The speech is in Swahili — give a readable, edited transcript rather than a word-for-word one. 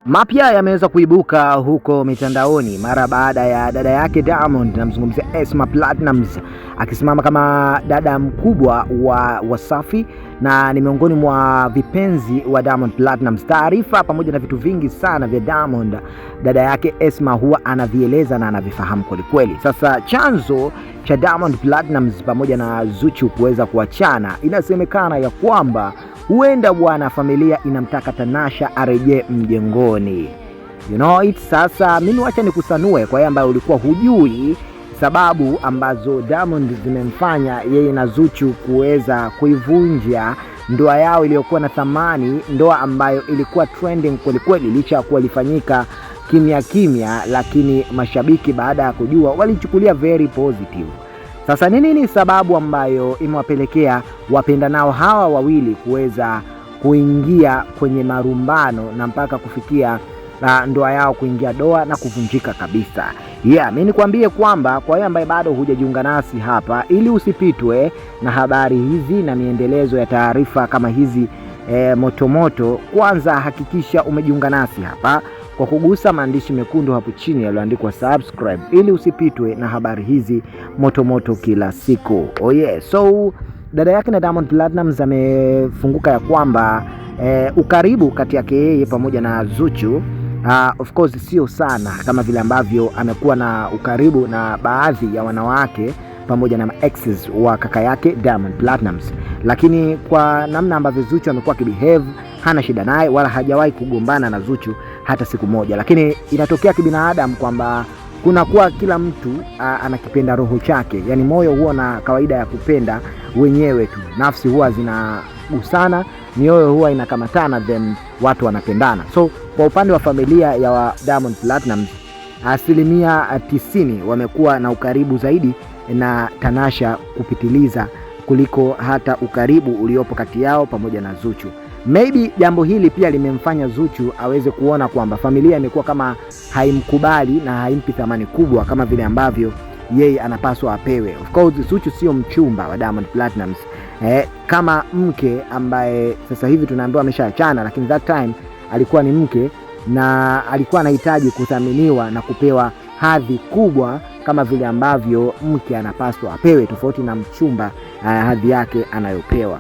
Mapya yameweza kuibuka huko mitandaoni mara baada ya dada yake Diamond, namzungumzia Esma Platnumz, akisimama kama dada mkubwa wa Wasafi na ni miongoni mwa vipenzi wa Diamond Platnumz. Taarifa pamoja na vitu vingi sana vya Diamond, dada yake Esma huwa anavieleza na anavifahamu kwelikweli. Sasa chanzo cha Diamond Platnumz pamoja na Zuchu kuweza kuachana, inasemekana ya kwamba huenda bwana, familia inamtaka Tanasha arejee mjengoni. You know it. Sasa mimi wacha nikusanue kwa yeye ambaye ulikuwa hujui sababu ambazo Diamond zimemfanya yeye na Zuchu kuweza kuivunja ndoa yao iliyokuwa na thamani, ndoa ambayo ilikuwa trending kwelikweli, licha ya kuwa ilifanyika kimya kimya, lakini mashabiki baada ya kujua walichukulia very positive. Sasa ni nini sababu ambayo imewapelekea wapendanao hawa wawili kuweza kuingia kwenye marumbano na mpaka kufikia ndoa yao kuingia doa na kuvunjika kabisa? Yeah, mi nikwambie kwamba kwa wewe ambaye bado hujajiunga nasi hapa, ili usipitwe na habari hizi na miendelezo ya taarifa kama hizi motomoto, kwanza hakikisha umejiunga nasi hapa kwa kugusa maandishi mekundu hapo chini yaliyoandikwa subscribe ili usipitwe na habari hizi motomoto kila siku. Oh yeah. So dada yake na Diamond Platnumz amefunguka ya kwamba ukaribu kati yake yeye pamoja na Zuchu of course sio sana kama vile ambavyo amekuwa na ukaribu na baadhi ya wanawake pamoja na exes wa kaka yake Diamond Platnumz, lakini kwa namna ambavyo Zuchu amekuwa akibehave hana shida naye wala hajawahi kugombana na Zuchu hata siku moja, lakini inatokea kibinadamu kwamba kunakuwa kila mtu anakipenda roho chake, yani moyo huwa na kawaida ya kupenda wenyewe tu, nafsi huwa zinagusana, mioyo huwa inakamatana, then watu wanapendana. So kwa upande wa familia ya wa Diamond Platnumz 90% wamekuwa na ukaribu zaidi na Tanasha kupitiliza kuliko hata ukaribu uliopo kati yao pamoja na Zuchu. Maybe jambo hili pia limemfanya Zuchu aweze kuona kwamba familia imekuwa kama haimkubali na haimpi thamani kubwa kama vile ambavyo yeye anapaswa apewe. Of course Zuchu sio mchumba wa Diamond Platnumz kama mke ambaye sasa hivi tunaambiwa ameshaachana, lakini that time alikuwa ni mke na alikuwa anahitaji kuthaminiwa na kupewa hadhi kubwa kama vile ambavyo mke anapaswa apewe, tofauti na mchumba hadhi yake anayopewa.